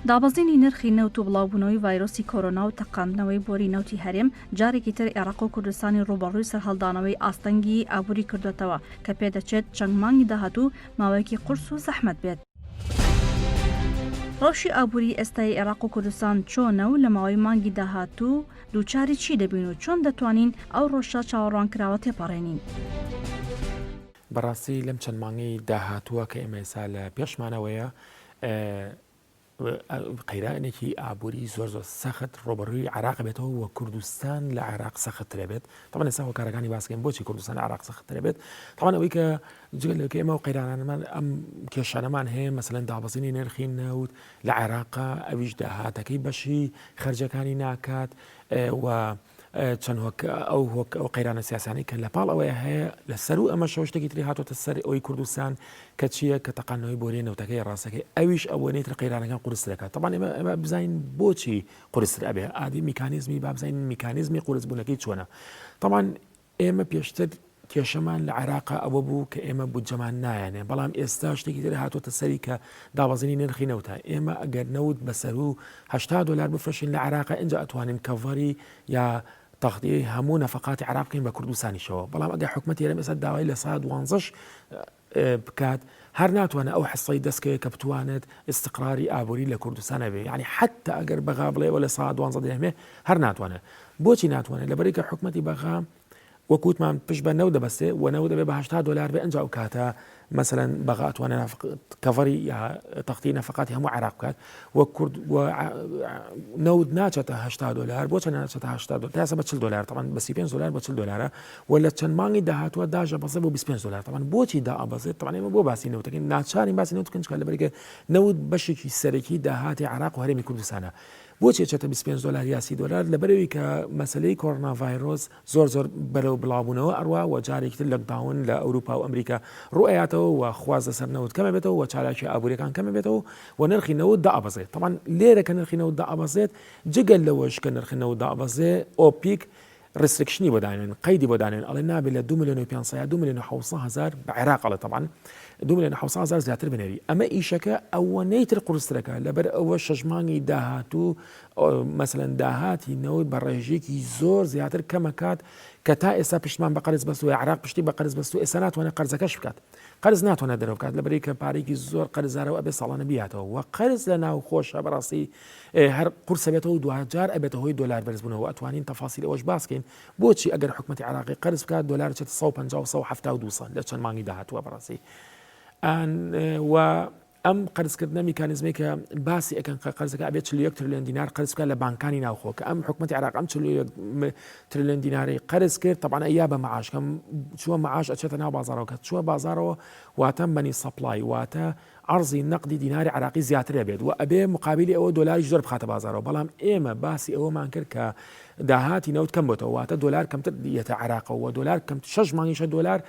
دابەزینی نرخی نەوت و بڵاوبوونەوەی ڤایرۆسی کۆرۆنا و تەقاندنەوەی بۆری نەوتی هەرێم جارێکی تر ئێراق و کوردستانی ڕووبەڕووی سەرهەڵدانەوەی ئاستەنگی ئابووری کردۆتەوە کە پێدەچێت چەند مانگی داهاتوو ماوەیەکی قورس و زەحمەت بێت. ڕەوشی ئابووری ئێستای ئێراق و کوردستان چۆنە و لە ماوەی مانگی داهاتوو دووچاری چی دەبین و چۆن دەتوانین ئەو ڕەوشە چاوەڕوانکراوە تێپەڕێنین؟ بەڕاستی لەم چەند مانگەی داهاتووە کە ئێمە ئێستا لە پێشمانەوەیە قەیرانێکی ئابووری زۆر زۆر سەخت ڕۆبەڕووی عراق بێتەوە و کوردستان لە عێراق سەختترە بێت تەمان ئێستا هۆکارەکانی باسکەین بۆچی کوردستان عراق سەختترە بێت تەمان ئەوەی کە جگە لەکە ئێمە و قەیرانانمان ئەم کێشانەمان هەیە مەسەلەن دابەزینی نرخی نەوت لە عێراقا ئەویش داهاتەکەی بەشی خەرجەکانی ناکات و چەند هۆک ئەو هۆک ئەو قەیرانە سیاسانەی کە لە پاڵ ئەوەیە هەیە لە سەرو ئەمەشەوە شتێکی تری هاتۆتە سەر ئەوی کوردستان کە چییە کە تەقاندنەوەی بۆریە نەوتەکەی ڕاستەکەی ئەویش ئەوەنەی تر قەیرانەکان قورستر دەکات تەبان ئێمە ئێمە بزانین بۆچی قورستر ئەبێ ئادی میکانیزمی با بزانین میکانیزمی قورسبوونەکەی چۆنە تەبان ئێمە پێشتر کێشەمان لە عێراقا ئەوە بوو کە ئێمە بودجەمان نایەنێ بەڵام ئێستا شتێکی تر هاتۆتە سەری کە دابەزینی نرخی نەوتە ئێمە ئەگەر نەوت بە سەروو 80 دلار بفرۆشین لە عێراقا ئینجا ئەتوانین cover ی یا تەغتیەی هەموو نەفەقاتی عێراق بکەین بە کوردستانیشەوە بەڵام ئەگەر حکومەتی هەرێم ئێستا داوای لە سا دوانزەش بکات هەر ناتوانێت ئەو حسەی دەستکەوێت کە بتوانێت ئیستقراری ئابووری لە کوردستان هەبێ یعنی حتا ئەگەر بەغا بڵێ وە لە سا دوانزە دەهمێ هەر ناتوانێت بۆچی ناتوانێت لەبەرەی کە حکومەتی بەغا وەک وتمان پشت بە نەوت دەبەستێ و نەوت دەبێ بە 80 دلار بێ ئەنجا ئەو کاتە مەسەلەن بەغا ئەتوانێت cover ی یا تەختی نەفقاتی هەموو عێراق بکات وە کورد نەوت ناچێتە 80 دلار بۆ چەند ناچێتە 80 دلار تاسە بە 40 دلار طبعا بە 35 دلار بە 40 دلارە و لە چەند مانگی داهاتووە داژە بەزێ بۆ 25 دلار طبعا بۆچی دائەبەزێت طبعا ئێمە بۆ باسی نەوتەکەین ناچارین باسی نەوت بکەین چونکە لەبەرئەوەی نەوت بەشێکی سەرەکی داهاتی عێراق و هەرێمی کوردستانە بۆچی ئەچێتە 25 دۆلار یا 30 دۆلار؟ لەبەرئەوی کە مەسەلەی کۆرۆنا ڤایرۆس زۆر زۆر بەرەو بڵاوبوونەوە ئەڕوا و جارێکی تر lockdown لە ئەوروپا و ئەمریکا ڕوئەیاتەوە و خواست لەسەر نەوت کەمە بێتەوە و چالاکیە ئابووریەکان کەمە بێتەوە و نرخی نەوت دائەبەزێت تەبعەن لێرە کە نرخی نەوت دائەبەزێت جگە لەوەش کە نرخی نەوت دائەبەزێ ئۆپیک restriction ی بۆ دانێن قەیدی بۆ دانێن ئەڵێ نابێت لە 2 میلیۆن و 500 یا 2 میلیۆن و 700 هەزار بە عێراق ئەڵێ تەبعەن 2 میلیۆن و 700 هەزار زیاتر بنێری ئەمە ئیشەکە ئەوەنەی تر قورسترەکە لەبەر ئەوە شەش مانگی داهاتوو مەسەلەن داهاتی نەوت بە ڕێژەیەکی زۆر زیاتر کەمەکات کە تا ئێستا پشتمان بە قەرز بەستووە عێراق پشتی بە قەرز بەستوو ئێستا ناتوانێت قەرزەکەش بکات قەرز ناتوانێت دەرەوە بکات لەبەرەی کە پارێکی زۆر قەرزارەوە ئەبێ ساڵانە بیاتەوە و قەرز لە ناو خۆشە بەڕاستی هەر قورسە بێتەوە و دواجار ئەبێتە هۆی دۆلار بەرزبوونەوە ئەتوانین تەفاسیل ئەوەش باس کەین بۆچی ئەگەر حکومەتی عێراقی قەرز بکات دۆلار چێتە 150 و 172 لە چەند مانگی داهاتووە بەڕاستی و ئەم قەرزکردنە میکانیزمەی کە باسی ئەکەن کە قەرزەکە ئەبێت 41 ترلیۆن دینار قەرز بکات لە بانکانی ناوخۆ کە ئەم حکومەتی عێراق ئەم 41 ترلیۆن دینارەی قەرز کرد تەبعەن ئەیا بە معاش کەم چووە معاش ئەچێتە ناو بازاڕەوە کە چووە بازاڕەوە واتە money supply واتە عەرزی نەقدی دیناری عێراقی زیاتر ئەبێت و ئەبێ مقابلی ئەوە دۆلاریش زۆر بخاتە بازاڕەوە بەڵام ئێمە باسی ئەوەمان کرد کە داهاتی نەوت کەم بۆتەوە واتە دۆلار کەمتر یەتە عێراقەوە و دۆلار کەم شەش مانگیشە دۆلار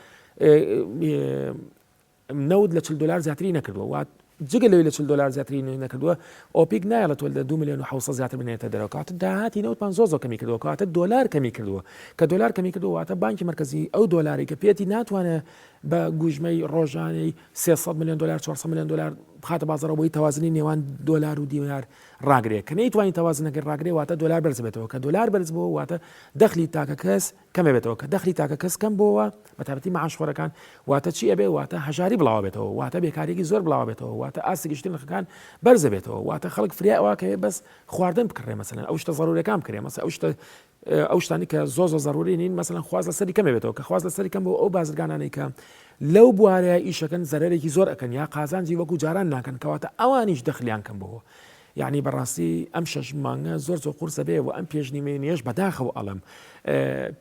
نەوت لە 40 دلار زیاتری نەکردووە وات جگە لەوەی لە 40 دلار زیاتری نەکردووە ئۆپیک نایەڵێت تۆ لە 2 میلیۆن و 700 زیاتر بنێتە دەرەوە کاتە داهاتی نەوتمان زۆر زۆر کەمی کردووە کاتە دۆلار کەمی کردووە کە دۆلار کەمی کردووە واتە بانکی مەرکەزی ئەو دۆلاری کە پێتی ناتوانێت بە گوژمەی ڕۆژانەی 300 میلیۆن دلار 400 میلیۆن دلار بخاتە بازاڕەوە بۆی تەوازنی نێوان دۆلار و دینار ڕاگرێ کە نەیتوانی تەوازنەکەی ڕاگرێ واتە دۆلار بەرز بێتەوە کە دۆلار بەرز بووە واتە دەخلی تاکە کەس کەم ئەبێتەوە کە دەخلی تاکە کەس کەم بۆوە بە تایبەتی معاشخۆرەکان واتە چی ئەبێ واتە هەژاری بڵاوە بێتەوە واتە بێکاریەکی زۆر بڵاوە بێتەوە واتە ئاستی گشتی نرخەکان بەرزە بێتەوە واتە خەڵک فریا ئەوە کەوێ بەس خواردن بکڕێ مەسەلەن ئەو شتە زەرورەکان بکرێ مەسە ئەو شتە ئەو شتانی کە زۆر زۆر زەروری نین مەسەلەن خواست لەسەری کەمێ بێتەوە کە خواست لەسەری کەم بۆ ئەو بازرگانانەی کە لەو بوارەیە ئیشەکەن زەرەرێکی زۆر ئەکەن یا قازانجی وەکو جاران ناکەن کەواتە ئەوانیش دەخلیان کەم بۆ یەعنی بەڕاستی ئەم شەش مانگە زۆر زۆر قورسە بێ و ئەم پێشنیمێنیەش بەداخەوە ئەڵێم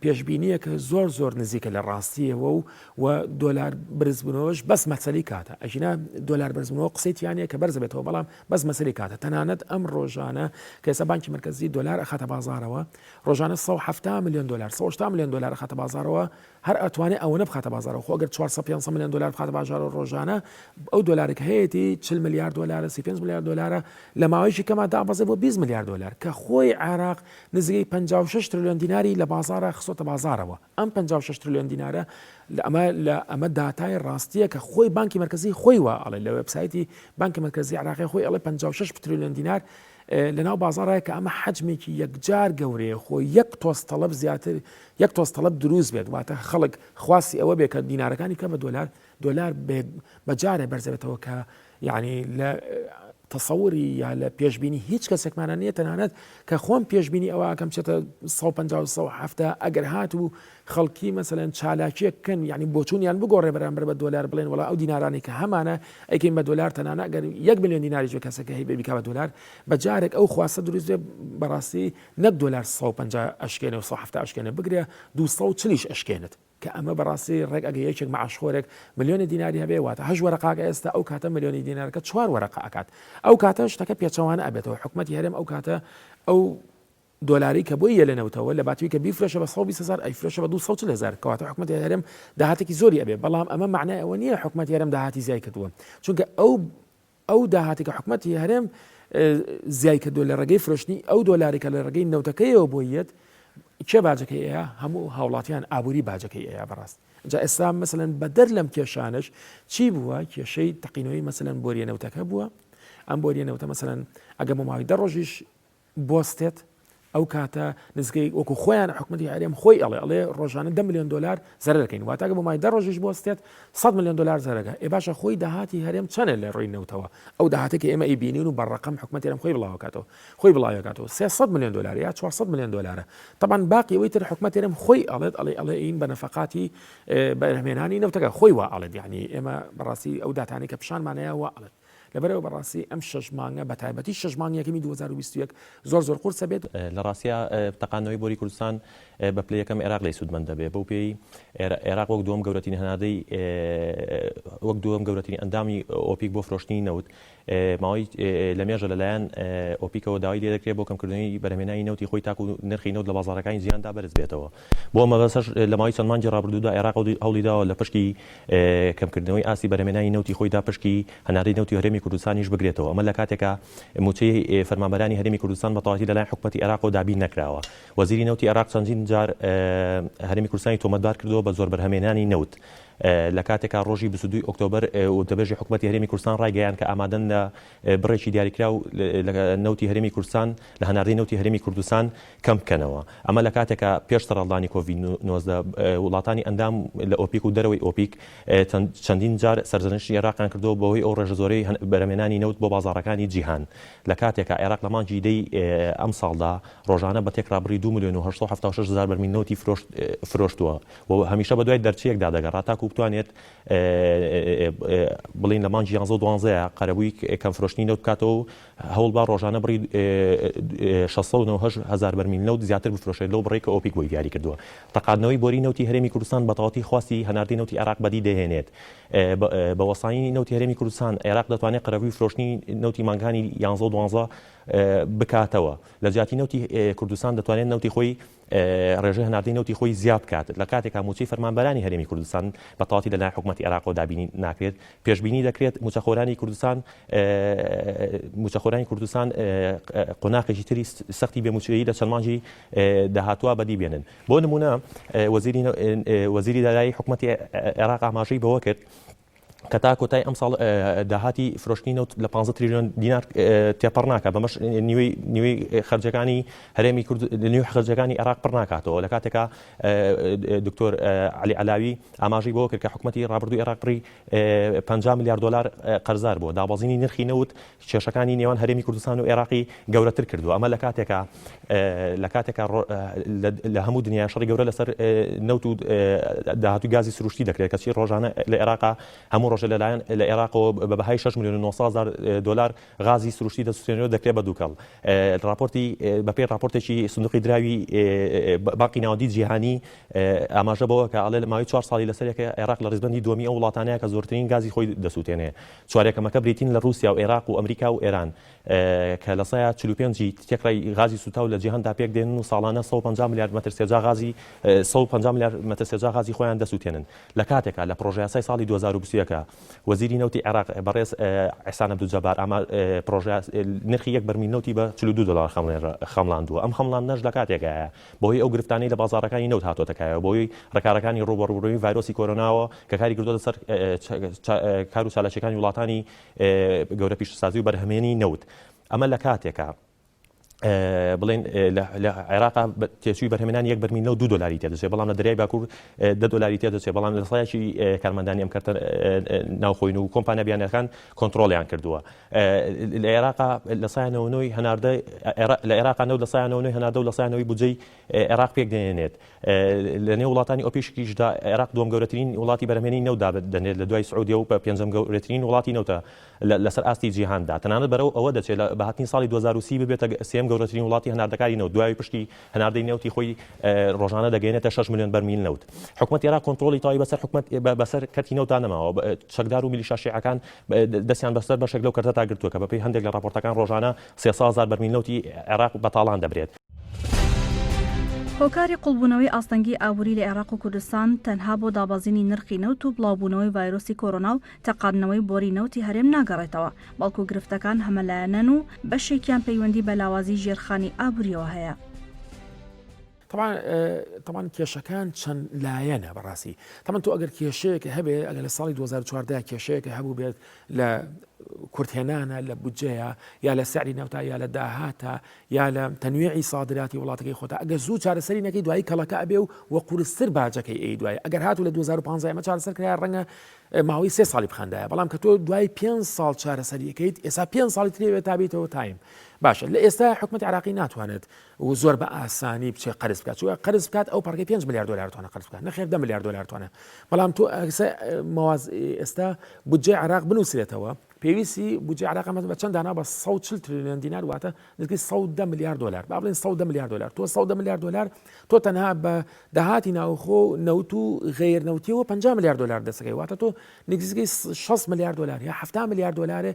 پێشبینیەکە زۆر زۆر نزیکە لە ڕاستیەوە و و دۆلار بەرزبوونەوەش بەس مەسەلی کاتە ئەژینا دۆلار بەرزبوونەوە قسەی تیانە کە بەرز بێتەوە بەڵام بەس مەسەلی کاتە تەنانەت ئەم ڕۆژانە کە ئێستا بانکی مەرکەزی دۆلار ئەخاتە بازارەوە ڕۆژانە 170 میلیۆن دلار 180 میلیۆن دلار ئەخاتە بازارەوە هەر ئەتوانێ ئەوەنە بخاتە بازاڕەوە خۆ ئەگەر 400 500 ملیۆن دۆلار بخاتە بازاڕەوە ڕۆژانە ئەو دۆلارێک هەیەتی 40 ملیار دۆلارە 35 ملیار دۆلارە لە ماوەیەکی کەما دابەزێ بۆ 20 ملیار دۆلار کە خۆی عێراق نزیکەی 56 ترلیۆن دیناری لە. بازاڕا خستۆتە بازاڕەوە. ئەم 56 ترلیۆن دینارە لە ئەمە لە ئەمە داتای ڕاستیە کە خۆی بانکی مەرکەزی خۆی وا ئەڵێ لە وێبسایتی بانکی مەرکەزی عراقی خۆی ئەڵێ 56 ترلیۆن دینار لە ناو بازاڕایە کە ئەمە حەجمێکی یەکجار گەورەیە خۆ یەک تۆز تەڵەب زیاتر یەک تۆز تەڵەب دروست بێت واتە خەڵک خواستی ئەوە بێ کە دینارەکانی بکە بە دۆلار دۆلار بە جارێ بەرزەبێتەوە کە یعنی لە تەسەوری یا لە پێشبینی هیچ کەسێکمانە نییە تەنانەت کە خۆم پێشبینی ئەوە ئەکەم چێتە 150 ئەگەر هات و خەڵکی مەسەلەن چالاکیەک کەن یعنی بۆچوونیان بگۆڕێ بەرامبەر بە دۆلار بڵێن وڵا ئەو دینارانی کە هەمانە ئەیکەین بە دۆلار تەنانە ئەگەر یەک ملیۆن دیناریش بە کەسەکە هەیبێ بیکا بە دۆلار بە جارێک ئەو خواستە دروست بێ بەڕاستی نەک دۆلار 150 ئەشکێنێ و 170 ئەشکێنێ بگرە 240 ئەشکێنێت کە ئەمە بەڕاستی ڕێک ئەگە یەکێک معاشخۆرێک ملیۆنی دیناری هەبێ واتە هەش وەرەقاکە ئێستا ئەو کاتە ملیۆنی دینارەکە چوار وەرەقە ئەکات ئەو کاتە شتەکە پێچەوانە ئەبێتەوە حکومەتی هەرێم ئەو کاتە ئەو دۆلاری کە بۆی یە لە نەوتەوە لە باتوی کە بیفرۆشە بە 120 هەزار ئەیفرۆشە بە 240 هەزار کەواتە حکومەتی هەرێم داهاتێکی زۆری ئەبێ بەڵام ئەمە معنای ئەوە نییە حکومەتی هەرێم داهاتی زیای کردووە چونکە ئەو ئەو داهاتی کە حکومەتی هەرێم زیای کردووە لە ڕێگەی فرۆشتنی ئەو دۆلاری کە لە ڕێگەی نەوتەکەیەوە بۆی یەت کێ باجەکەی ئەیە هەموو هاوڵاتیان ئابووری باجەکەی ئەیە بەڕاست جا ئێستا مەسەلەن بەدەر لەم کێشانەش چی بووە کێشەی تەقینەوەی مەسەلەن بۆریە نەوتەکە بووە ئەم بۆریە نەوتە مەسەلەن ئەگە بۆ ماوەی دە ڕۆژیش بوەستێت ئەو کاتە نزیکەی وەکو خۆیان حکومەتی هەرێم خۆی ئەڵێ ئەڵێ ڕۆژانە دە ملیۆن دۆلار زەرەر دەکەین واتە ئەگەر بۆ ماوەی دە ڕۆژیش بوەستێت 100 ملیۆن دۆلار زەرەکە ئێ باشە خۆی داهاتی هەرێم چەنە لە ڕووی نەوتەوە ئەو داهاتێک کە ئێمە ئەیبینین و بە ڕەقەم حکومەتی هەرێم خۆی بڵاوەکاتەوە خۆی بڵاوەکاتەوە 300 ملیۆن دۆلار یا 400 ملیۆن دۆلارە طبعا باقی ئەوەی تر حکومەتی هەرێم خۆی ئەڵێت ئەڵێ ئەڵێ ئین بە نەفەقاتی بەرهەمێنانی نەوتەکە خۆی وا ئەڵێت یعنی ئێمە بەڕاستی ئەو داتانەی کە پیشانمانەیە وا ئەڵێت لەبەرئەوە بەڕاستی ئەم شەش مانگە بەتایبەتی شەش مانگی یەکەمی 2021 زۆر زۆر قورسە بێت. لە ڕاستیا تەقاندنەوەی بۆری کوردستان بە پلەی یەکەم عێراق لێی سوودمەند دەبێ، بەو پێیەی عێراق وەک دووەم گەورەترین هەناردەی وەک دووەم گەورەترین ئەندامی ئۆپیک بۆ فرۆشتنی نەوت ماوەی لە مێژە لەلایەن ئۆپیکەوە داوای لێ دەکرێت بۆ کەمکردنەوەی بەرهەمهێنانی نەوتی خۆی تاکو نرخی نەوت لە بازاڕەکانی جیهاندا بەرز بێتەوە. بۆ ئەم مەبەستەش لە ماوەی چەند مانگی ڕابردوودا عێراق هەوڵی داوە لە پشکی کەمکردنەوەی ئاستی بەرهەمهێنانی نەوتی خۆیدا پشکی هەناردەی نەوتی هەرێمی کوردستانیش بگرێتەوە، ئەمە لە کاتێکا مووچەی فەرمانبەرانی هەرێمی کوردستان بە تەواوەتی لەلایەن حکومەتی عێراقەوە دابین نەکراوە. وەزیری نەوتی عێراق چەندین جار هەرێمی کوردستانی تۆمەتبار کردووە بە زۆر بەرهەمهێنانی نەوت لە کاتێکا ڕۆژی 22 ئۆکتۆبەر وتەبێژی حکومەتی هەرێمی کوردستان ڕایگەیاند کە ئامادەن لە بڕێکی دیاریکراو لە نەوتی هەرێمی کوردستان لە هەناردەی نەوتی هەرێمی کوردستان کەم بکەنەوە. ئەمە لە کاتێکە پێش سەرهەڵدانی کۆڤید 19 وڵاتانی ئەندام لە ئۆپیک و دەرەوەی ئۆپیک چەندین جار سەرزەنشتی عێراقیان کردووە بەهۆی ئەو ڕێژە زۆرەی بەرهەمهێنانی نەوت بۆ بازاڕەکانی جیهان. لە کاتێکا عێراق لە مانگی دەی ئەمساڵدا ڕۆژانە بە تێکڕا بڕی دوو ملیۆن و 876 هەزار بەرمیل نەوتی فرۆشتووە و هەمیشە بەدوای دەرچەیەکدا دەگەڕا تاکوو بتوانێت بڵێین لە مانگی یانزە و دوانزەیە قەرەبووی کەمفرۆشتنی نەوت بکاتەوە و هەوڵبا ڕۆژانە بڕی 698 هەزار بەرمیل نەوت زیاتر بفرۆشێت لەو بڕەی کە ئۆپیک بۆی دیاری کردووە. تەقاندنەوەی بۆری نەوتی هەرێمی کوردستان بە تەواوەتی خواستی هەناردەی نەوتی عێراق بەدی دەهێنێت. بە وەستانی نەوتی هەرێمی کوردستان، عێراق دەتوانێت قەرەبووی فرۆشتنی نەوتی مانگانی یانزە و دوانزە بکاتەوە. لە جیاتی نەوتی کوردستان دەتوانێت نەوتی خۆی ڕێژەی هەناردەی نەوتی خۆی زیاد بکات، لە کاتێکا مووچەی فەرمانبەرانی هەرێمی کوردستان بە تەواوەتی لەلایەن حکومەتی عێراقەوە دابین ناکرێت، پێشبینی دەکرێت مووچەخۆرانی کوردستان مووچەخۆرانی کوردستان قۆناخێکی تری سەختی بێ مووچەیی لە چەند مانگی داهاتووە بەدی بێنن. بۆ نموونە وەزیری وەزیری دارایی حکومەتی عێراق ئاماژەی بەوە کرد، کە تا کۆتای ئەمساڵ داهاتی فرۆشتنی نەوت لە 15 تریلیۆن دینار تێپەڕ ناکات بەمەش نیوەی نیوەی خەرجەکانی هەرێمی کورد نیوەی خەرجەکانی عێراق پڕ ناکاتەوە لە کاتێکا دکتۆر علی علاوی ئاماژەی بەوە کرد کە حکومەتی ڕابردووی عێراق بڕی 50 ملیار دلار قەرزار بووە دابەزینی نرخی نەوت کێشەکانی نێوان هەرێمی کوردستان و عێراقی گەورەتر کردووە ئەمە لە کاتێکا لە کاتێکا لە هەموو دنیا شەڕی گەورە لەسەر نەوت و داهاتوی گازی سروشتی دەکرێت کەچی ڕۆژانە لە عێراقا هەموو ڕۆژە لەلایەن لە عێراقەوە بە بەهای 6 میلیۆن و 900 هەزار دلار غازی سروشتی دەسوتێنەوە دەکرێت بە دووکەڵ راپۆرتی بەپێی راپۆرتێکی سندوقی دراوی بانقی ناوەندی جیهانی ئاماژە بەوە کە ئەڵێ لە ماوەی چوار ساڵی لەسەرێکە عێراق لە ڕیزبەندی دووەمی ئەو وڵاتانەیە کە زۆرترین گازی خۆی دەسووتێنێ. چوار یەکەمەکە بریتین لە ڕووسیا و عێراق و ئەمریکا و ئێران کە لە سەیا 45 ی تێکڕای غازی سووتاو لە جیهاندا پێک دێنن و ساڵانە 150 ملیارد مەتر سێجا غازی 150 ملیارد مەتر سێجا غازی خۆیان دەسووتێنن. لە کاتێکا لە پڕۆژەیاسای ساڵی 2021. بکا. وەزیری نەوتی عێراق بەڕێز ئیحسان عەبدولجەبار ئاما پڕۆژە نرخی یەک بەرمیل نەوتی بە 42 دۆلار خەمڵاندووە. ئەم خەمڵاندنەش لە کاتێکایە بەهۆی ئەو گرفتانەی لە بازاڕەکانی نەوت هاتۆتە کایەوە بەهۆی ڕێکارەکانی ڕووبەڕووبوونەوەی ڤایرۆسی کۆرۆناوە کە کاری کردۆتە سەر کار و چالاکییەکانی وڵاتانی گەورە پیشەسازی و بەرهەمهێنی نەوت. ئەمە لە کاتێکە بڵێن لە عێراق تێچووی بەرهەمێنانی یەک بەرمیل نەوت 2 دلاری تێدەچێت بەڵام لە دەریای باکوور 10 دلاری تێدەچێت بەڵام لە سایەکی کارمەندانی ئەم کەرتە ناوخۆین و کۆمپانیا بیانەکان کۆنتترۆلیان کردووە لە عێراق لە سای 99 هەناردە لە عێراق نەوت لە سای 99 هەناردە و لە سای 90 بودجەی عێراق پێک دێنێت لە نێو وڵاتانی ئۆپیشکیشدا عێراق دووەم گەورەترین وڵاتی بەرهەمێنی نەوت دادەنرێت لە دوای سعودیە و پێنجەم گەورەترین وڵاتی نەوتە لەسەر ئاستی جیهاندا، تەنانەت بەرەو ئەوە دەچێت لە بە هاتنی ساڵی 2030 ببێتە سێیەم گەورەترین وڵاتی هەناردەکاری نەوت، دوای پشکی هەناردەی نەوتی خۆی ڕۆژانە دەگەیەنێتە 6 ملیۆن بەرمیل نەوت. حکومەتی عێراق کۆنترۆڵی تەواوی بەسەر حکومەت بەسەر کەرتی نەوتدا نەماوە، چەکدار و میلیشا شیعەکان دەستیان بەسەر بەشێک لەو کەرتەدا گرتووە کە بەپێی هەندێک لە ڕاپۆرتەکان ڕۆژانە 300 هەزار بەرمیل نەوتی عێراق بە تاڵان دەبرێت. هۆکاری قوڵبوونەوەی ئاستەنگی ئابووری لە عێراق و کوردستان تەنها بۆ دابەزینی نرخی نەوت و بڵاوبوونەوەی ڤایرۆسی کۆرۆنا و تەقاندنەوەی بۆری نەوتی هەرێم ناگەڕێتەوە، بەڵکو گرفتەکان هەمەلایەنەن و بەشێکیان پەیوەندی بە لاوازی ژێرخانی ئابووریەوە هەیە. تەبعەن کێشەکان چەند لایەنە بەڕاستی تەمەن تۆ ئەگەر کێشەیەک هەبێ ئەگەر لە ساڵی 2014 کێشەیەکە هەبوو بێت لە کورتهێنانە لە بودجەیە یا لە سعری نەوتا یا لە داهاتە یا لە تەنویعی سادراتی وڵاتەکەی خۆتا ئەگەر زوو چارەسەری نەکەی دوایی کەڵەکە ئەبێ و وە قورستر باجەکەی ئەی دوایی ئەگەر هاتوو لە 2015 ئەمە چارەسەر کرایە ڕەنگە ماوەی سێ ساڵی بخاندایە بەڵام کە تۆ دوای پێ ساڵ چارەسەریەکەیت ئێستا پێ ساڵی ترێوێت تا بیتەوە تایم باشە لە ئێستا حکومەت عراقی ناتوانێت و زۆر بە ئاسانی بچێ قەرز بکات چوە قەرز بکات ئەو پەڕگەی 5 میلیارد دلار توانە قەرز بکات نەخێر 10 میلیارد دلار توانە بەڵام تۆ مواز ئێستا بودجەی عراق بنووسرێتەوە پێویستی بودجەی عراق ئەمە بە چەند دانا بە 140 تریلیۆن دینار واتە نزیکەی 110 میلیارد دلار با بڵێن 110 میلیارد دلار تۆ 110 میلیارد دلار تۆ تەنها بە داهاتی ناوخۆ نەوت و غیر نەوتیەوە 50 میلیارد دلار دەستەکەی واتە تۆ نزیکەی 60 میلیارد دلار یا 70 میلیارد دلار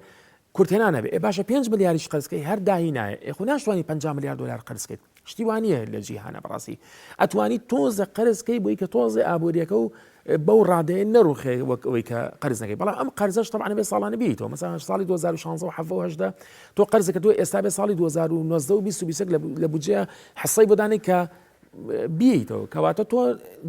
کورتهێنان هەبێ ئێ باشە 5 ملیاریش قەرزکەی هەر داهی نایە ئێ خۆ ناشتوانی 50 ملیار دلار قەرزکەیت شتی وا نییە لە جیهانە بەڕاستی ئەتوانی تۆزە قەرزکەی بۆی کە تۆزێ ئابووریەکە و بەو ڕادەیە نەڕوخێ وەک ئەوەی کە قەرز نەکەی بەڵام ئەم قەرزەش طبعا بێ ساڵانە بیتەوە مەسەلەن ساڵی 2016 و 17 و 18 تۆ قەرزەکە تۆ ئێستا بێ ساڵی 2019 و 20 و 21 لە بودجەیە حسەی بۆ دانێک کە بیتەوە کەواتە تۆ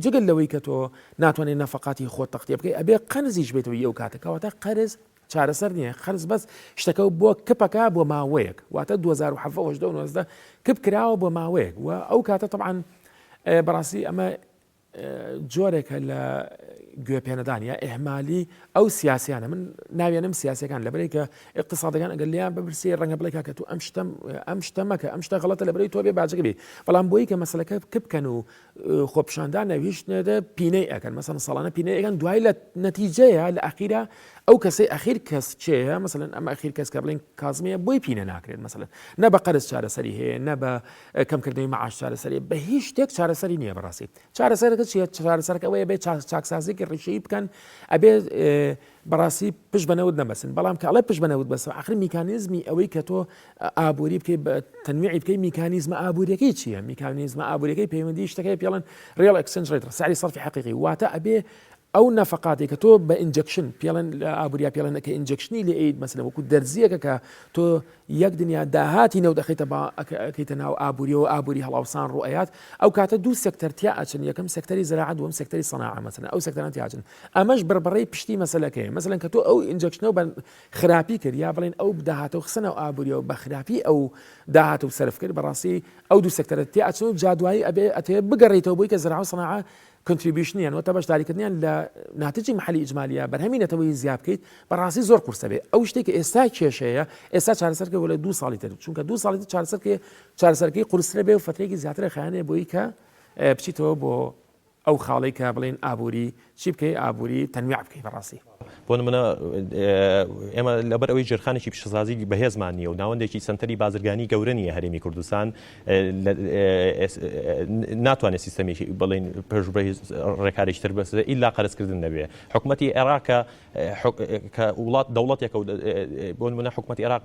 جگەل لەوەی کە تۆ ناتوانێت نەفقاتی خۆت تەختیە بکەی ئەبێ قەرزیش بێتەوە ئەو کاتە کەواتە قەرز چارەسەر نییە قەرز بەس شتەکە بۆ کپەکە بۆ ماوەیەک واتە 2017 و 19 کپ کراوە بۆ ماوەیەک و ئەو کاتە طبعا بەڕاستی ئەمە جۆرێکە لە گوێپێنەدان یا ئەهمالی ئەو سیاسیانە من ناوێنم سیاسەکان لەبەرەی کە اقتصادەکان ئەگەر لیان بپرسی ڕەنگە بڵێ کاکە تو ئەم شتم ئەم شتەمەکە ئەم شتە غڵەتە لەبەرەی تۆ بێ باجەکە بێ بەڵام بۆی کە مەسلەکە کپکەن و خۆپیشاندان نەوی هیچ نەدە پینەی ئەکەن مەسەن ساڵانە پینەی ئەکەن دوای لە نەتیجەیە لە ئەخیرا ئەو کەسەی ئەخیر کەس چێە مەسەن ئەمە ئەخیر کەس کە بڵین کازمیە بۆی پینە ناکرێت مەسەن نە بە قەرز چارەسەری هەیە نە بە کەمکردنەوەی معاش چارەسەری بە هیچ شتێک چارەسەری نییە بەڕاستی چارەسەرەکە چیە چارەسەرەکە ئەوەیە بێ چاکسازیێکی ڕیشەیی بکەن ئەبێ بەڕاستی پشت بە نەوت نەبەسن بەڵام کە ئەڵێ پشت بە نەوت بەسن ئاخر میکانیزمی ئەوەی کە تۆ ئابووری بکەی بە تەنویعی بکەی میکانیزمە ئابووریەکەی چییە میکانیزمە ئابووریەکەی پەیوەندی شتەکەی پێڵن real exchange rate سعری صرفی حقیقی واتە ئەبێ ئەو نەفقاتێک کە تۆ بە injection پێڵێن لە ئابووریا پێڵێن کە injection ی لێ ئەیت مەسەلەن وەکو دەرزیەکە کە تۆ یەک دنیا داهاتی نەوت ئەخەیتە با ئەکەیتە ناو ئابووریەوە ئابووری هەڵاوسان ڕوو ئەیات ئەو کاتە دوو سێکتەر تیا ئەچن یەکەم سێکتەری زراعە دووەم سێکتەری سەناعە مەسەلەن ئەو سێکتەران تیا ئەچن ئەمەش بڕبڕەی پشتی مەسەلەکەیە مەسەلەن کە تۆ ئەو injection ە و بە خراپی کرد یا بڵێن ئەو داهاتە و خستە ناو ئابووریەوە بە خراپی ئەو داهاتە و سەرف کرد بەڕاستی ئەو دوو سێکتەرە تیا ئەچن و جا دوایی ئەبێ ئەتەوێ بگەڕێیتەوە بۆی کە زراعە و سەناعە contribution یان واتە بەشداریکردنیان لە ناتجی محلی ئیجمالیە بەرهەمی نەتەوەیی زیاد بکەیت بەڕاستی زۆر قورسە بێ ئەو شتێک کە ئێستا کێشەیە ئێستا چارەسەرکە وەلە دوو ساڵی تر چونکە دوو ساڵی تر چارەسەرکە چارەسەرکەی قورسترە بێ و فترێکی زیاترە خایەنێ بۆی کە بچیتەوە بۆ ئەو خاڵەی کە بڵێن ئابووری چی بکەی ئابووری تەنویع بکەی بەڕاستی. بۆ نمونە ئێمە لەبەر ئەوەی ژێرخانێکی پیشەسازی بەهێزمان نییە و ناوەندێکی سەنتەری بازرگانی گەورە نییە هەرێمی کوردستان ناتوانێت سیستەمێکی بڵین پێش بە ڕێکارێکی تر بەس ئیلا قەرزکردن نەبێ حکوومەتی عێراق کە وڵات دەوڵەتێکە و بۆ نمونە حکوومەتی عێراق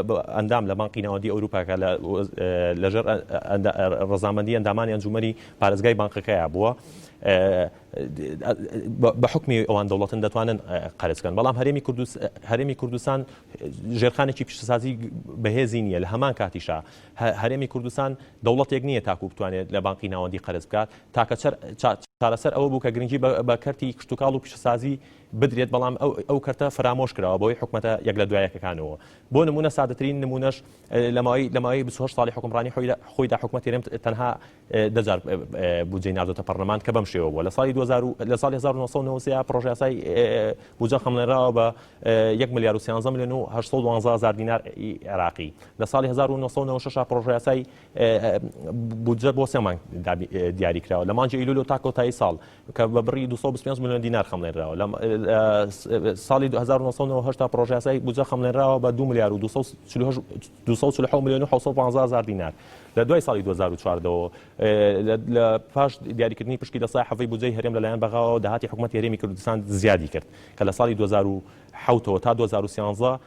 بۆ ئەندام لە بانقی ناوەندی ئەوروپا کە لەژێر ڕەزامەندی ئەندامانی ئەنجومەنی پارێزگای بانقەکەیا بووە. بە حوکمی ئەوان دەوڵەتن دەتوانن قەرز بکەن، بەڵام هەرێمی کوردستان هەرێمی کوردستان ژێرخانێکی پیشەسازی بەهێزی نییە، لە هەمان کاتیشا هەرێمی کوردستان دەوڵەتێک نییە تاکو بتوانێت لە بانقی ناوەندی قەرز بکات، تاکە چارەسەر ئەوە بوو کە گرنگی بە کەرتی کشتوکاڵ و پیشەسازی بدرێت، بەڵام ئەو کەرتە فەرامۆش کراوە بەهۆی حکومەتە یەک لە دوایەکەکانەوە. بۆ نمونە سادەترین نمونەش لە ماوەی لە ماوەی 28 ساڵی حکومڕانی خۆیدا حکومەتی هەرێم تەنها دە جار بودجەی ناردۆتە پەرلەمان کە بەم شێوە بووە لە ساڵی 2000 لە ساڵی 1993 پڕۆژەیاسای بودجە خەمڵێنراوە بە 1 ملیار و 13 ملیۆن و 812 هەزار دینار عێراقی لە ساڵی 1996 پڕۆژەیاسای بودجە بۆ سێ مانگ دیاری کراوە لە مانگی ئەیلول و تا کۆتایی ساڵ کە بە بڕی 225 ملیۆن دینار خەمڵێنراوە لە ساڵی 1998 پڕۆژەیاسای بودجە خەمڵێنراوە بە 2 ملیار و 247 ملیۆن و 715 هەزار دینار لە دوای ساڵی 2014 ەوە لە پاش دیاریکردنی پشکی لە سای حەڤەی بودجەی هەرێم لەلایەن بەغاوە داهاتی حکوومەتی هەرێمی کوردستان زیادی کرد کە لە ساڵی 2007ەوە تا 2013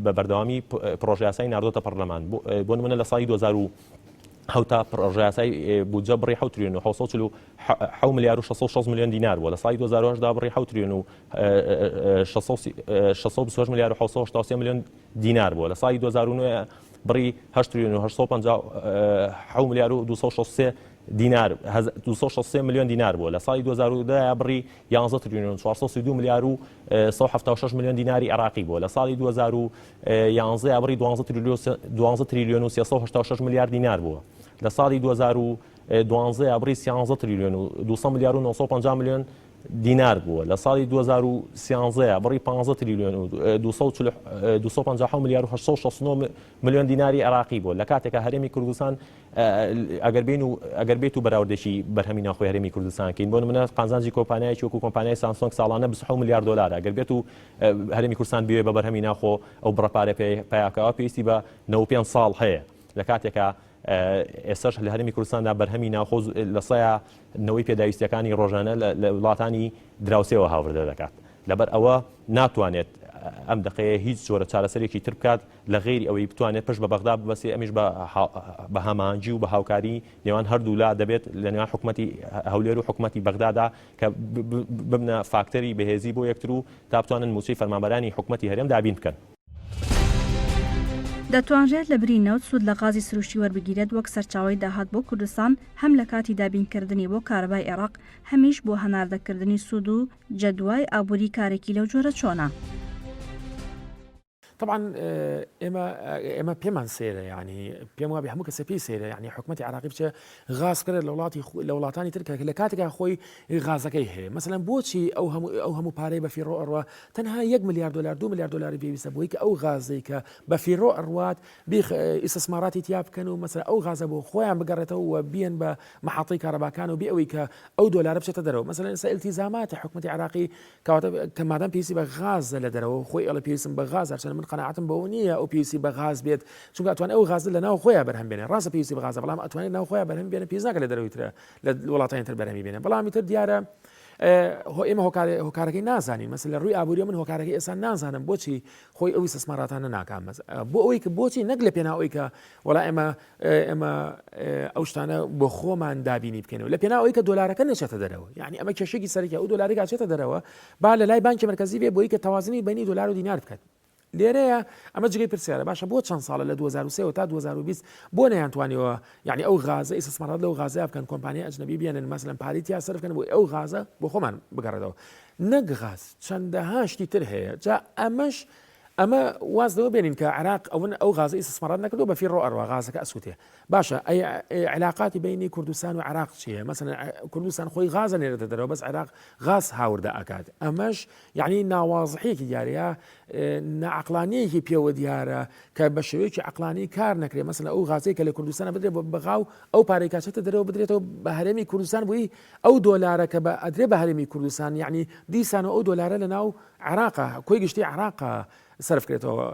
بە بەردەوامی پڕۆژەیاسای ناردۆتە پەرلەمان بۆ نمونە لە ساڵی 2007 پڕۆژەیاسای بودجە بڕی 7 تریلیۆن و 747 ملیار و 660 ملیۆن دینار بووە لە ساڵی 2008 دا بڕی 7 تریلیۆن و 628 ملیار و 783 ملیۆن دینار بووە لە ساڵی 2009 بڕی 8 تریلیۆن و 857 ملیار و 263 دینار 263 ملیۆن دینار بووە لە ساڵی 2010 بڕی 11 تریلیۆن و 432 ملیار و 176 ملیۆن دیناری عێراقی بووە لە ساڵی 2011 بڕی 12 تریلیۆن و 386 ملیار دینار بووە لە ساڵی 2012 بڕی 13 تریلیۆن و 200 ملیار و 950 ملیۆن دینار بووە لە ساڵی 2013 بڕی 15 تریلیۆن و 257 ملیار و 869 ملیۆن دیناری عێراقی بووە لە کاتێکا هەرێمی کوردستان ئەگەر بین و ئەگەر بێت و بەراوردێکی بەرهەمی ناوخۆی هەرێمی کوردستان کەین بۆ نمونە قازانجی کۆمپانیایەکی وەکو کۆمپانیای سامسۆنگ ساڵانە 27 ملیار دلار ئەگەر بێت و هەرێمی کوردستان بوێ بە بەرهەمی ناوخۆ ئەو بڕە پارە پیاکەوە پێویستی بە 95 ساڵ هەیە لە کاتێکا ئێستاش لە هەرێمی کوردستاندا بەرهەمی ناوخۆ لە سەیا نەوەی پێداویستیەکانی ڕۆژانە لە وڵاتانی دراوسێوە هاوردە دەکات لەبەر ئەوە ناتوانێت ئەم دەقەیە هیچ جۆرە چارەسەرێکی تر بکات لە غەیری ئەوەی بتوانێت پشت بە بەغدا ببەستێ ئەمیش بە هەماهەنگی و بە هاوکاری نێوان هەردوولا دەبێت لە نێوان حکومەتی هەولێر و حکومەتی بەغدادا کە ببنە فاکتەری بەهێزی بۆ یەکتر و تا بتوانن مووچەی فەرمانبەرانی حکومەتی هەرێم دابین بکەن. دەتوانرێت لە بری نەوت سوود لە غازی سروشتی وەربگیرێت وەک سەرچاوەی داهات بۆ کوردستان هەم لە کاتی دابینکردنی بۆ کارەبای عێراق هەمیش بۆ هەناردەکردنی سوود و جەدوای ئابووری کارێکی لەو جۆرە چۆنە؟ طبعا ئێمە ئێمە پێمان سەیرە یعنی پێم وابێ هەموو کەسە پێی سەیرە یعنی حکومەتی عراقی بچێ غاز بکرێت لە وڵاتی لە وڵاتانی تر کە لە کاتێکا خۆی غازەکەی هەیە مەسەلەن بۆچی ئەو هەموو ئەو هەموو پارەی بە فیڕۆ ئەڕوا تەنها یەک ملیار دلار دو ملیار دلاری پێویستە بۆی کە ئەو غازەی کە بە فیڕۆ ئەڕوات بیخ ئیسسماراتی تیا بکەن و مەسەلەن ئەو غازە بۆ خۆیان بگەڕێتەوە و بیەن بە محەتەی کارەباکان و بێ ئەوەی کە ئەو دۆلارە بچێتە دەرەوە مەسەلەن ئێستا ئیلتیزاماتی حکومەتی عراقی کەواتە کە مادام پێویستی بە غازە لە دەرەوە خۆی ئەڵێ پێویستم بە غاز هەرچەندە من قەناعەتم بەوە نییە ئەو پێویستی بە غاز بێت چونکە ئەتوانێت ئەو غازە لە ناو خۆیان بەرهەم بێنێ ڕاستە پێویستی بە غازە بەڵام ئەتوانێت ناو خۆیان بەرهەم بێنێ پێویست ناکات لە دەرەوەی ترە لە وڵاتانی تر بەرهەمی بێنێ بەڵام ئیتر دیارە هۆ ئێمە هۆکارەکەی نازانین مەسەلەن لە ڕووی ئابووری من هۆکارەکەی ئێستا نازانم بۆچی خۆی ئەو ئیستسماراتانە ناکات بۆ ئەوەی کە بۆچی نەک لە پێناو ئەوەی کە وەڵا ئێمە ئێمە ئەو شتانە بۆ خۆمان دابینی بکەینەوە لە پێناو ئەوەی کە دۆلارەکە نەچێتە دەرەوە یعنی ئەمە کێشێکی سەرەکی ئەو دۆلارێک ئەچێتە دەرەوە با لە لای بانکی مەرکەزی بێ بۆی کە تەوازنی بینی دۆلار و دینار بکات لێرەیە ئەمە جگەی پرسیارە باشە بۆ چەند ساڵە لە 2023 تا 2020 بۆ نەیانتوانیوە یعنی ئەو غازە ئیسسمارات لەو غازەیە بکەن کۆمپانیای ئەجنەبی بێنن مەسەلەن پارەی تیا سەرف بکەن بۆ ئەو غازە بۆ خۆمان بگەڕێتەوە نەک غاز چەندەها شتی تر هەیە جا ئەمەش ئەمە واز لەوە بێنین کە عێراق ئەون ئەو غازە ئیسسمارات نەکردو بە فیڕۆ ئەڕوا غازەکە ئەسووتێ باشە ئەی علاقاتی بینی کوردستان و عێراق چییە مەسەلەن کوردستان خۆی غازە نێرێتە دەرەوە بەس عێراق غاز هاوردە ئەکات ئەمەش یعنی ناوازحیەکی دیارە ناعقلانیەکی پێوە دیارە کە بە شێوەیەکی عقلانی کار نەکرێ مەسەلەن ئەو غازەی کە لە کوردستانە بدرێت بە بەغا و ئەو پارەی کاچێتە دەرەوە بدرێتەوە بە هەرێمی کوردستان بووی ئەو دۆلارە کە بە ئەدرێ بە هەرێمی کوردستان یعنی دیسانەوە ئەو دۆلارە لە ناو عێراقە کۆی گشتی عێراقە سەرف کرێتەوە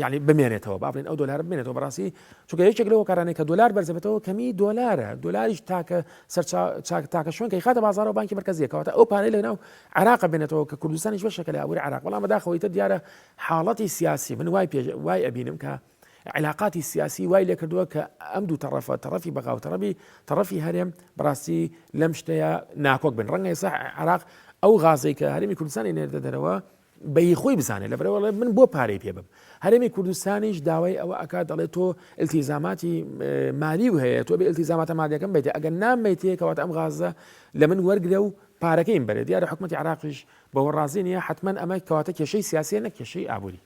یعنی بمێنێتەوە با بڵێن ئەو دۆلارە بمێنێتەوە بەڕاستی چونکە یەکێک لەو هۆکارانەی کە دۆلار بەرزەبێتەوە کەمی دۆلارە دۆلاریش تاکە سەرچا تاکە شوێن کە خاتە بازاڕەوە بانکی مەرکەزیە کەواتە ئەو پارەی لەناو عێراق بێنێتەوە کە کوردستانیش بەشێکە لە ئابووری عێراق بەڵام بەداخەوە ئیتر دیارە حاڵەتی سیاسی من وای پێ وای ئەبینم کە. علاقاتی سیاسی وای لێکردووە کە ئەم دوو تەڕەفە تەڕەفی بەغا و تەڕەبی تەڕەفی هەرێم بەڕاستی لەم شتەیە ناکۆک بن ڕەنگە ئێستا عێراق ئەو غازەی کە هەرێمی کوردستانی نێردە دەرەوە بە هی خۆی بزانێت لەبەرئەوە ئەڵێ من بۆ پارەی پێ بم هەرێمی کوردستانیش داوای ئەوە ئەکات دەڵێ تۆ التیزاماتی مالی و هەیە تۆ بێ التیزاماتە مالیەکەم بیتێ ئەگەر نامەیتێ کەواتە ئەم غازە لە من وەرگرە و پارەکەیم بەرێ دیارە حکومەتی عراقیش بەوە ڕازی نییە حتمما ئەمە کەواتە کێشەی سیاسیە نە کێشەی ئابووری.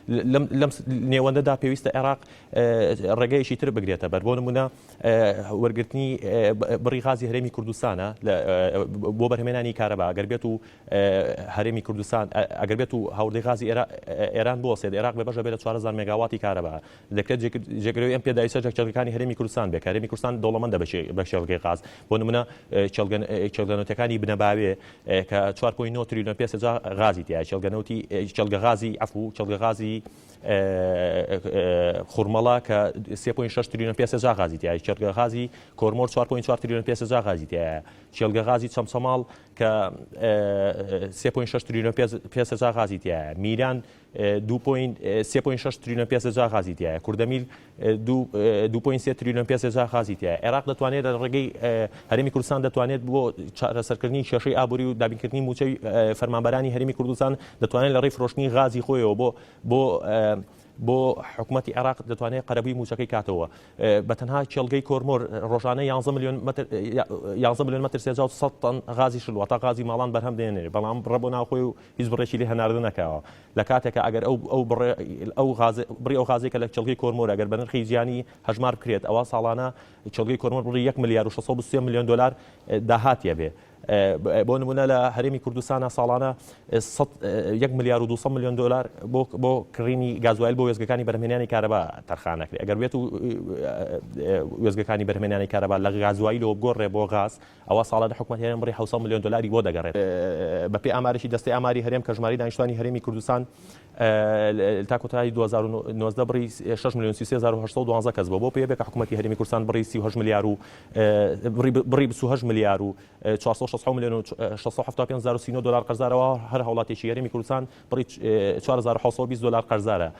لەم نێوەندەدا پێویستە عێراق ڕێگەیەکی تر بگرێتە بەر بۆ نمونە وەرگرتنی بڕی غازی هەرێمی کوردستانە بۆ بەرهمێنانی کارەبا ئەگەر بێت و هەرێمی کوردستان ئەگەر بێت و هاوردەی غازی ئێران بوەستێت عێراق بێ بەشە بێت لە 4000 مێگاواتی کارەبا دەکرێت جێگرەوەی ئەم پێداویستە کێڵگەکانی هەرێمی کوردستان بێت کە هەرێمی کوردستان دەوڵەمەندە بە کێڵگەی غاز بۆ نمونە کێڵگە نەوتەکانی بنەباوێ کە 4.9 تریلیۆن پێ سێجا غازی تایە کێڵگە نەوتی کێڵگە غازی عەفو کێڵگە غازی خورمەڵە کە 3.6 تریلیۆن پێ سێجا غازی تایە کێڵگە غازی کۆرمۆر 4.4 تریلیۆن پێ سێجا غازی تایە کێڵگە غازی چەمچەماڵ کە 3.6 تریلیۆن پێ سێجا غازی تایە میران 3.6 تریلیۆن پێ سێجا غازی تایە کوردەمیل 2.3 تریلیۆن پێ سێجا غازی تایە عێراق دەتوانێت لە ڕێگەی هەرێمی کوردستان دەتوانێت بۆ چارەسەرکردنی کێشەی ئابووری و دابینکردنی مووچەی فەرمانبەرانی هەرێمی کوردستان دەتوانێت لە ڕێی فرۆشتنی غازی خۆیەوە بۆ بۆ بۆ حکوومەتی عێراق دەتوانێت قەرەبووی مووچەکەی کاتەوە بە تەنها کێڵگەی کۆرمۆر ڕۆژانە 11 میلیۆن متر 11 میلیۆن متر سێجا و 100 تەن غازی شل واتە غازی ماڵان بەرهەم دێنێ بەڵام بڕە بۆ ناوخۆی و هیچ بڕێکی لێ هەناردە نەکراوە لە کاتێکا ئەگەر ئەو ئەو بڕە ئەو غاز بڕی ئەو غازەی کە لە کێڵگەی کۆرمۆر ئەگەر بە نرخی جیهانی هەژمار بکرێت ئەوا ساڵانە کێڵگەی کۆرمۆر بڕی 1 ملیار و 623 میلیۆن دلار داهاتی ئەبێ بۆ نمونە لە هەرێمی کوردستانە ساڵانە 1 ملیار و 200 میلیۆن دلار بۆ بۆ کڕینی گازوایل بۆ وێستگەکانی بەرهەمهێنانی کارەبا تەرخان نەکرێت ئەگەر بێت و وێستگەکانی بەرهەمهێنانی کارەبا لە گازوایلەوە بگۆڕێ بۆ غاز ئەوا ساڵانە حکومەتی هەرێم بڕی 700 ملیۆن دۆلاری بۆ دەگەڕێت. بەپێی ئامارێکی دەستەی ئاماری هەرێم کە ژمارەی دانیشتوانی هەرێمی کوردستان تا کۆتایی 2019 بڕی 6 ملیۆن 33812 کەس بووە بۆ پێ بێ کە حکومەتی هەرێمی کوردستان بڕی 38 ملیار و بڕی 28 ملیار و 460 ملیۆن و 675 دلار قەرزارەوە هەر هاوڵاتیەکی هەرێمی کوردستان بڕی 4720 دلار قەرزارە.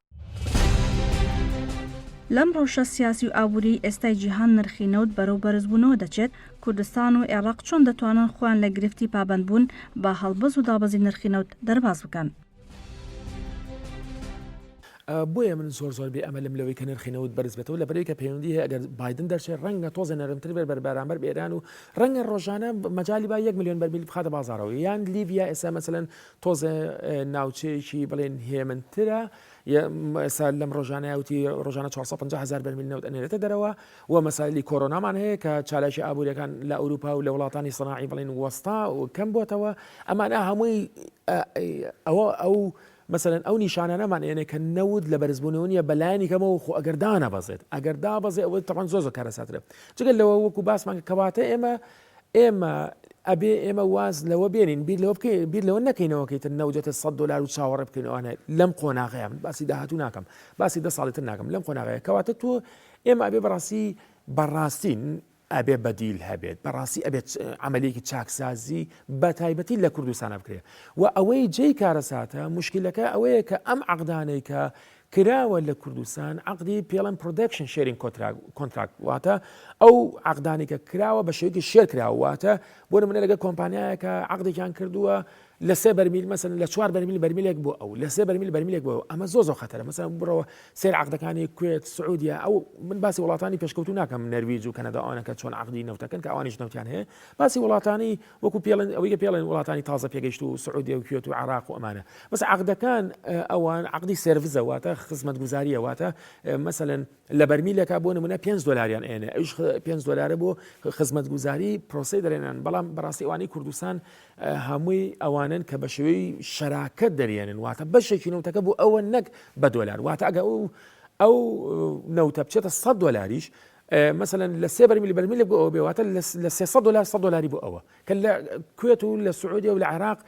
لەم ڕەوشە سیاسی و ئابووریەی ئێستای جیهان نرخی نەوت بەرەو بەرزبوونەوە دەچێت، کوردستان و عێراق چۆن دەتوانن خۆیان لە گرفتی پابەندبوون بە هەڵبەز و دابەزی نرخی نەوت دەرباز بکەن؟ بۆیە من زۆر زۆر بێ ئەمەلم لەوەی کە نرخی نەوت بەرز بێتەوە لەبەرەوەی کە پەیوەندی هەیە ئەگەر بایدن دەرچێت ڕەنگە تۆزێ نەرمتر بێت بەرامبەر بە ئێران و ڕەنگە ڕۆژانە مەجالی با یەک ملیۆن بەرمیل بخاتە بازاڕەوە یان لیبیا ئێستا مەسەلەن تۆزێ ناوچەیەکی بڵێن هێمنترە ئێستا لەم ڕۆژانە وتی ڕۆژانە 450 هزار بەرمیل نەوت ئەنێرێتە دەرەوە و مەسایلی کۆرۆنامان هەیە کە چالاکی ئابووریەکان لە ئەوروپا و لە وڵاتانی سەناعی بڵێن وەستا و کەم بۆتەوە ئەمانە هەمووی ئەوە ئەو مەسەلەن ئەو نیشانانەمان ئێنێ کە نەوت لە بەرزبوونەوە نییە بەلایەنی کەمەوە خۆ ئەگەر دانەبەزێت ئەگەر دابەزێ ئەوە تەبعەن زۆر زۆر کارەساترە جگە لەوە وەکو باسمان کرد کەواتە ئێمە ئێمە ئەبێ ئێمە واز لەوە بێنین بیر لەوە بکەین بیر لەوە نەکەینەوە کە ئیتر نەوت دێتە 100 دۆلار و چاوەڕێ بکەین ئەوانە لەم قۆناغەیە من باسی داهاتوو ناکەم باسی دە ساڵی تر ناکەم لەم قۆناغەیە کەواتە تۆ ئێمە ئەبێ بەڕاستی بەڕاستی ئەبێ بەدیل هەبێت بەڕاستی ئەبێت عملیەکی چاکسازی بە تایبەتی لە کوردستانە بکرێت و ئەوەی جێی کارەساتە مشکلەکە ئەوەیە کە ئەم عقدانەی کە کراوە لە کوردستان عقدی پێڵەن production sharing contract واتە ئەو عقدانی کە کراوە بە شێوەیەکی share کراوە واتە بۆ نمونە لەگە کۆمپانیایەکە عقدێکیان کردووە لە سێ بەرمیل مەسەن لە چوار بەرمیل بەرمیلێک بۆ ئەو لە سێ بەرمیل بەرمیلێک بۆ ئەو ئەمە زۆر زۆر خەتەرە مەسەن بڕەوە سێر عقدەکانی کوێت سعودیا ئەو من باسی وڵاتانی پێشکەوتو ناکەم نەرویج و کەنەدا ئەوانە کە چۆن عقدی نەوتەکەن کە ئەوانیش نەوتیان هەیە باسی وڵاتانی وەکو پێڵێن ئەوەی کە پێڵێن وڵاتانی تازە پێگەیشت و سعودیە و کوێت و عراق و ئەمانە بەس عقدەکان ئەوان عقدی service ە واتە خزمەتگوزاریە واتە مەسەلەن لە بەرمیلێکا بۆ نمونە 5 دۆلاریان ئێنێ ئەویش 5 دۆلارە بۆ خزمەتگوزاری پرۆسەی دەرێنان بەڵام بەڕاستی ئەوانەی کوردستان هەمووی ئەوانن کە بە شێوەی شەراکەت دەرێنن واتە بەشێکی نەوتەکە بۆ ئەوە نەک بە دۆلار واتە ئەگە ئەو ئەو نەوتە بچێتە 100 دۆلاریش مەسەلەن لە سێ بەرمیل بەرمیلێک بۆ ئەوە بێ واتە لە 300 دۆلار 100 دۆلاری بۆ ئەوە کە لە کوێت و لە سعودیە و لە عێراق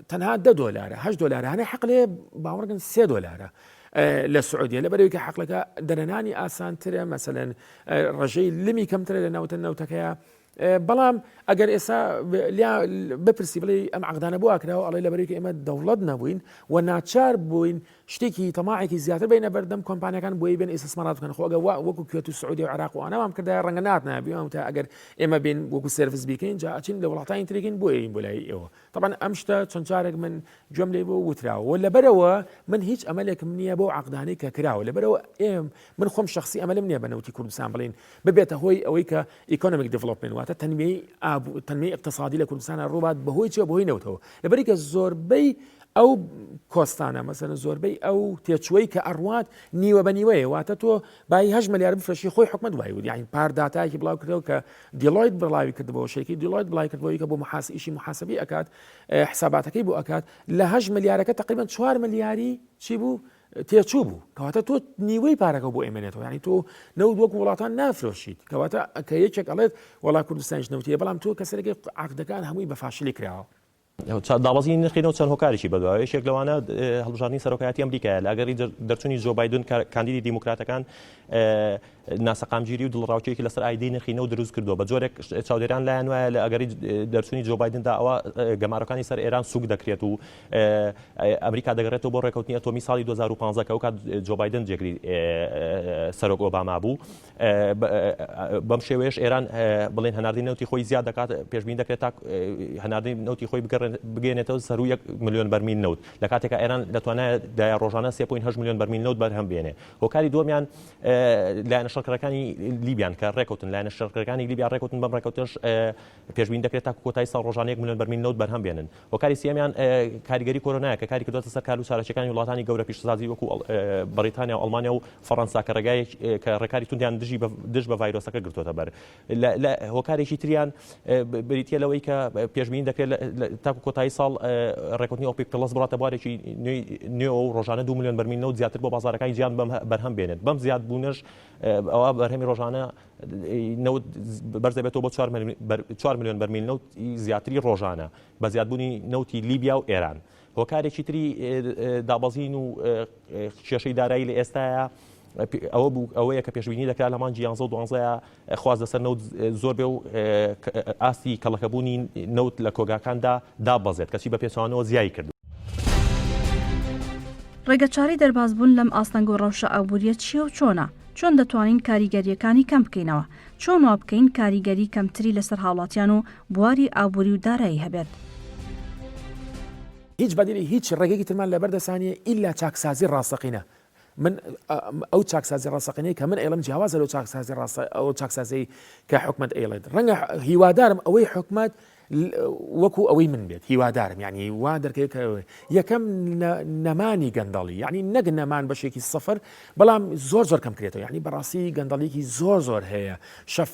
تەنها دە دۆلارە هەشت دۆلارە هەنێ حەق لێ باوەڕکەن سێ دۆلارە لە سعودیە لە بەرەوەی کە حەقلەکە دەرەنانی ئاسانترە مەسەلەن ڕێژەی لمی کەمترە لە ناوتە نەوتەکەیە. بەڵام ئەگەر ئێستا بپرسی بڵێ ئەم عقدانە بۆ ئاکراوە ئەڵێ لەبەرەی کە ئێمە دەوڵەت نەبووین و ناچار بووین شتێکی تەماعێکی زیاتر بینە بەردەم کۆمپانیەکان بۆی بێن ئیسسمارات بکەن خۆ ئەگەر وەکو کوێت و سعودی و عراق و ئەوانەمان کردایە ڕەنگە ناتنایە بیان تا ئەگەر ئێمە بین وەکو سێرڤس بیکەین جا ئەچین لە وڵاتانی ترێکین بۆ ئێین بۆ لای ئێوە تەبعەن ئەم شتە چەند جارێک من گوێم لێ بوو وتراوە و لەبەرەوە من هیچ ئەمەلێکم نییە بۆ عقدانەی کە کراوە لەبەرەوە ئێم من خۆم شخصی ئەمەلم نییە بە نەوتی کوردستان بڵین ببێتە هۆی ئەوەی کە economic development واتە تەنمیەی ئابوو تەنمیەی اقتصادی لە کوردستانە ڕووبات بەهۆی چیە بەهۆی نەوتەوە لەبەری کە زۆربەی ئەو cost انە مەسەلەن زۆربەی ئەو تێچووەی کە ئەڕوات نیوە بە نیوەیە واتە تۆ بایی هەشت ملیار بفرۆشی خۆی حکومەت وای وت یعنی پار داتایەکی بڵاو کردەوە کە Deloitte بڵاوی کردبەوە شەریکەی Deloitte بڵاوی کردبەوەی کە بۆ محاس ئیشی محاسبی ئەکات حساباتەکەی بۆ ئەکات لە هەشت ملیارەکە تقریبا چوار ملیاری چی بوو تێچوو بوو کەواتە تۆ نیوەی پارەکە بۆ ئێمێنێتەوە یعنی تۆ نەوت وەکو وڵاتان نافرۆشیت کەواتە کە یەکێک ئەڵێت وەڵا کوردستانیش نەوتیە بەڵام تۆ کەسەرەکەی عقدەکان هەمووی بە فاشلی کراوە. دابەزینی نرخی نەوت چەند هۆکارێکی بەدواوە، یەکێک لەوانە هەڵبژاردنی سەرۆکایەتی ئەمریکایە، لە ئەگەری دەرچوونی جۆ بایدن کاندیدی دیموکراتەکان ناسەقامگیری و دڵەڕاوکێیەکی لەسەر ئایدەی نرخی نەوت دروست کردووە، بە جۆرێک چاودێران لایان وایە لە ئەگەری دەرچوونی جۆ بایدندا ئەوا گەمارۆکانی سەر ئێران سووک دەکرێت و ئەمریکا دەگەڕێتەوە بۆ ڕێکەوتنی ئەتۆمی ساڵی 2015 کە ئەوکات جۆ بایدن جێگری سەرۆک ئۆباما بوو. بەم شێوەیەش ئێران بڵێن هەناردەی نەوتی خۆی زیاد دەکات، پێشبینی دەکرێت تا هەناردەی نەوتی خۆی بگەێنێتەوە سەروو یەک ملیۆن بەرمیل نەوت، لە کاتێکا ئێران لە توانایدایە ڕۆژانە 3.8 ملیۆن بەرمیل نەوت بەرهەم بێنێ. هۆکاری دووەمیان لایەنە شەڕکەرەکانی لیبیان کە ڕێکەوتن، لایەنە شەڕکەرەکانی لیبیا ڕێکەوتن، بەم ڕێکەوتنەش پێشبینی دەکرێت تاکو کۆتایی ساڵ ڕۆژانە یەک ملیۆن بەرمیل نەوت بەرهەم بێنن. هۆکاری سێیەمیان کاریگەری کۆرۆنایە کە کاری کردووەتە سەر کار و چالاکییەکانی وڵاتانی گەورە پیشەسازی وەکو بەڕیتانیا و ئەڵمانیا و فەڕەنسا کە ڕێگای کە ڕێکاری توندیان دژی دژ بە ڤایرۆسەکە گرتووەتە بەر. لە هۆکارێکی تریان بریتییە لەوەی کە پێشبینی دەکرێت تاکو کۆتایی ساڵ ڕێککەوتنی ئۆپیک پڵەس بڕاتە بوارێکی نوێ و ڕۆژانە 2 ملیۆن بەرمیل نەوت زیاتر بۆ بازاڕەکانی جیهان بەرهەم بێنێت. بەم زیادبوونەش ئەوا بەرهەمی ڕۆژانە نەوت بەرز دەبێتەوە بۆ 4 ملیۆن بەرمیل نەوت زیاتری ڕۆژانە بە زیادبوونی نەوتی لیبیا و ئێران. هۆکارێکی تری دابەزین و کێشەی دارایی لە ئێستایا ئەوە بوو ئەوەیە کە پێشبینی دەکرا لە مانگی یانزە و دوانزەیە خواست لەسەر نەوت زۆر بێ و ئاستی کەڵەکەبوونی نەوت لە کۆگاکاندا دابەزێت کەچی بە پێچەوانەوە زیای کرد. ڕێگەچارەی دەربازبوون لەم ئاستەنگ و ڕەوشە ئابوورییە چییە و چۆنە؟ چۆن دەتوانین کاریگەرییەکانی کەم بکەینەوە؟ چۆن وا بکەین کاریگەری کەمتری لەسەر هاوڵاتیان و بواری ئابووری و دارایی هەبێت؟ هیچ بەدیلی هیچ ڕێگەیەکی ترمان لەبەر دەسا نییە ئیلا چاکسازی ڕاستەقینە من ئەو چاکسازی ڕاستەقینەی کە من ئەیڵێم جیاوازە لەو چاکسازی ڕاستە ئەو چاکسازی کە حکومت ئەیڵێت ڕەنگە هیوادارم ئەوەی حکومت وەکو ئەوەی من بێت هیوادارم یعنی وا دەرکەوێت کە یەکەم نەمانی گەندەڵی یعنی نەک نەمان بەشێکی سەفەر بەڵام زۆر زۆر کەم کرێتەوە یعنی بەڕاستی گەندەڵیکی زۆر زۆر هەیە شەف.